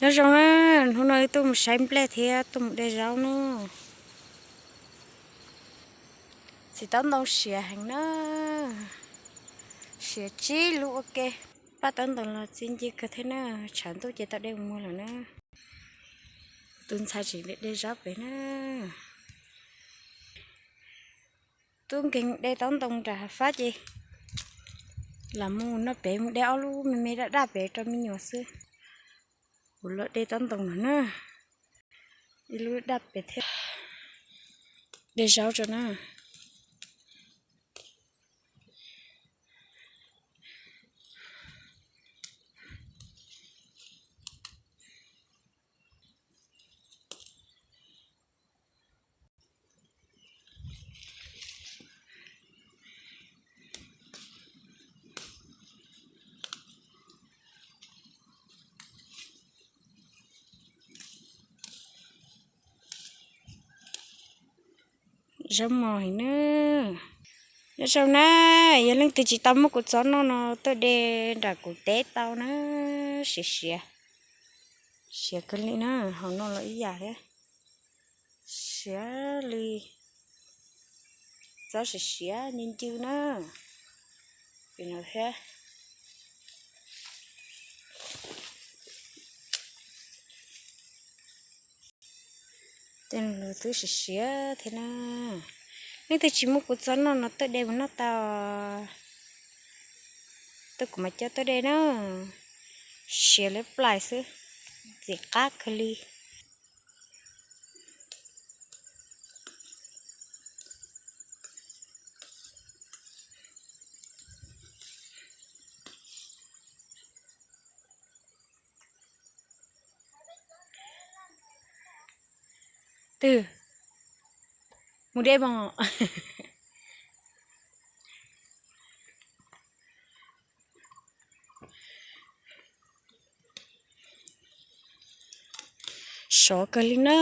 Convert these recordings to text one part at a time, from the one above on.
Nyob zoo na, hnub no wb tuaj mus saib nplej thiab tuaj mus de zaub na. Txiv taub ntoo siav heev na, siav tsib lub ua ke. Paj taub ntoo los txi ncw kawg thiab na, tshav ntuj ces tau de mus muag lawm na. Tus ntxhais tseem de zaub pem na. Tub nkeeg de taub ntoo nram hav fab ces lam mus no pem mus de ob lub me me daj daj pem rau me nyuam xwb. Kuv los de taub ntoo no na, ib lub daj pem thiab. De zaub tso na. Zaub mos heev na. Nyob zoo na, yog leej twg tsis tau muab kuv txob noj no tuaj de nram kuv teb tau na, siav siav. Siav kawg li na, hauv no los ib yam thiab. Siav li, txob siav siav ncw ncw na. Pem no thiab. Tej no twb siav siav thiab na. Leej twg tsis muab kuv txob noj no tuaj de mus noj tau. Tuaj kuv mam coj tuaj de na. Siav li plaim xwb, ntxim qab kawg li. Twg mus de mos. Sov kawg li na.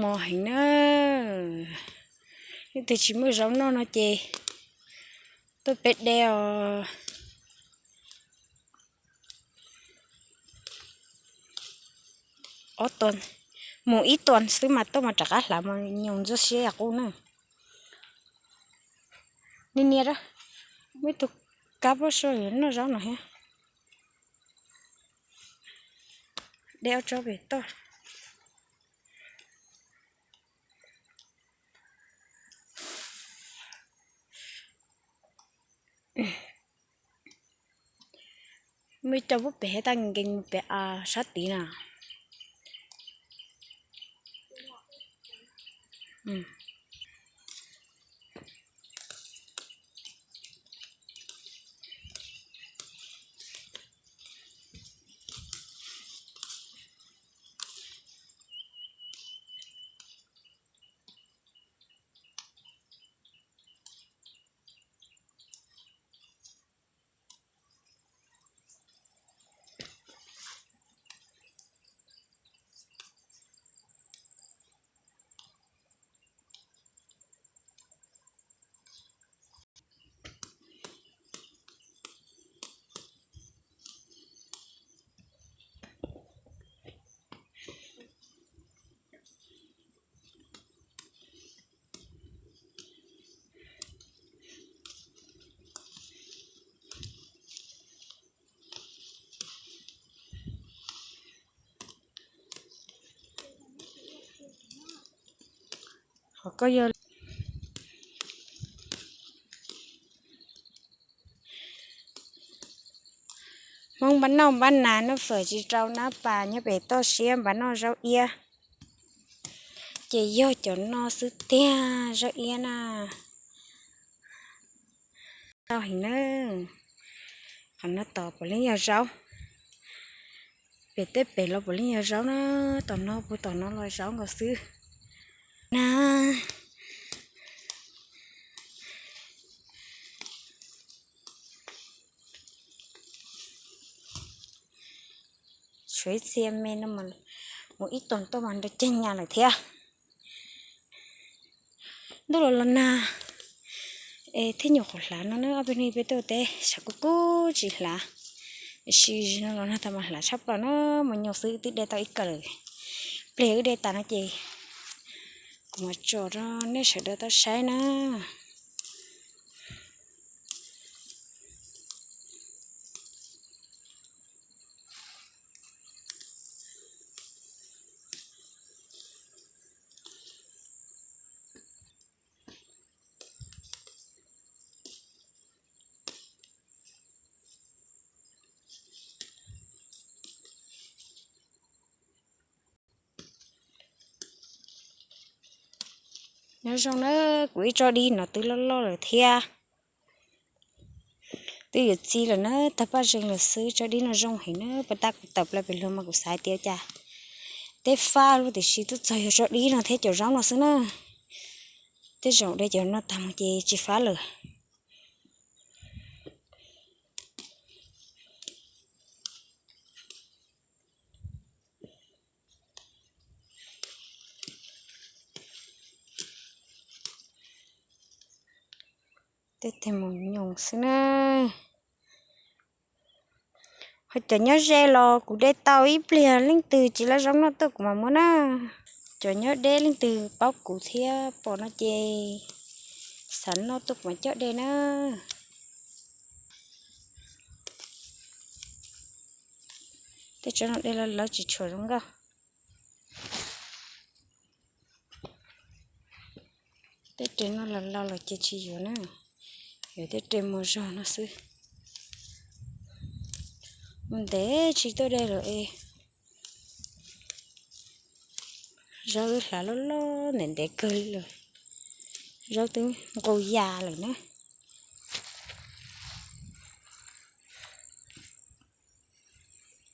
Mos heev na. Leej twg tsis muaj zaub noj no ces tuaj peb de os. Ob tuas, mus ib tuas xwb mas tuaj mas rov qab hlav mas nyoos ntxuaj siab yam qub na. Niam niam, muaj ib tug kab pob soj yuav noj zaub no thiab. De ob tsob pem toj. Muaj ib co pub pem thiab, tag nkees mus pem sab tid na. Qhov koj yog Hmoob npab noj npab nas, noj fawm tsis rau nab pas, nyob pem toj siab npab noj zaub iab. Ces yog cov no xwb tiag, zaub iab na. Tau heev na. Qhov no tom puav leej yog zaub. Pem tej pem los puav leej yog zaub na, tom no puag tom no los zaub nkaus xwb na. Tshuav ib txhia me no mas mus ib tog tuaj mas nrau ceg nyas lawm thiab. Ntuj los los nag es thiaj nyuam qhuav hlav no na, ob peb hnub peb tuaj teb tshav kub kub tsis hlav. Tiam sis no los nag tag mas hlav tshaj plaws na, mas nyuj xwb twb de tau ib kawm lawm. Pliag wb de tas no ces kuv mam tso rau nej sawv daws tau saib na. Nyob zoo na, kuv ib tsob dib no twb loj loj lawm thiab. Twb yuav txi lawm na, tag paj zeeg lawm xwb, tsob dib no zoo heev na, puas tas kuv tawm plaws pem luag mas kuv xav tias cas tej fab lub, tiam sis twb txog yog tsob dib no thiab cov zaub no xwb na. Tej zaum de cov no tag mus ces tsis fab lawm. Tej tes mus nyoos xwb na. Ho cov nyob ze los kuv de tau ib pliag, leej twg tsis laj zoo noj tuaj kuv mam muab na. Cov nyob deb leej twg paub kuv thiab pom no ces xav noj tuaj kuv mam coj de na. Tej tsob no de lawv tsis tshua zoo nkauj. Tej res no los laus lawm ces tsis yuav na, yuav tej res muag zog no xwb. Mus ntev tsis tuaj de lawm es zaub wb hlav loj loj ntev ntev kawg li lawm. Zaub twb nqus yas lawm na.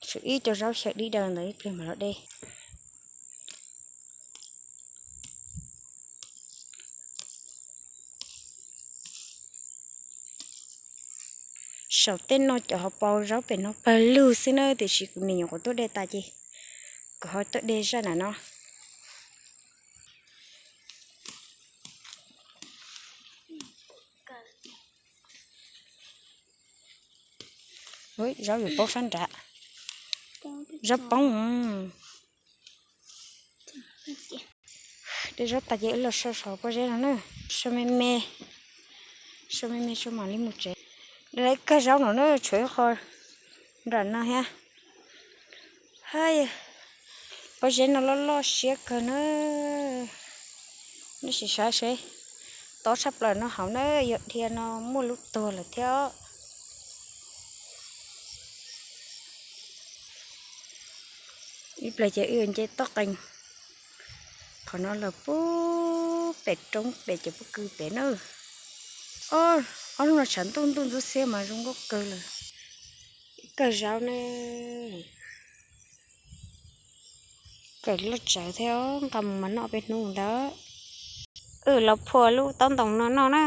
Tshuav ib co zaub xyaw dib daws ntawd ib pliag mam los de. Saum tej no cov hauv paus zaub pem no pawg lug xwb na, tiam sis kuv nim nyuam qhuav tuaj de tas ces kuv ho tuaj de zaj nram no. Zaub yuav poob sab nrad. Zaub poob. De zaub tas ces wb los so saum pob zeb no na. So me me, so me me so mam li mus tsev. De lawv kawg zaub no na, tshuav ib qho nram no thiab. Haj, pob zeb no loj loj siab kawg na. Nej sim saib seb, tob tshaj plaws no hauv na, yog dhia no muaj lub tuag lawm thiab. Ib pliag ces wb yuav nce toj qees qhov no lawm puag pem roob pem cov pob kws pem na. Ob hnub no tshav ntuj ntuj ntxub xiab mas zoo nkauj kawg lawm. Ib kawg zaub ne, kawg loj tsawv thiab, nqa mus mas noj peb hnub ntawd. Wb los phua lub taub ntoos no noj na.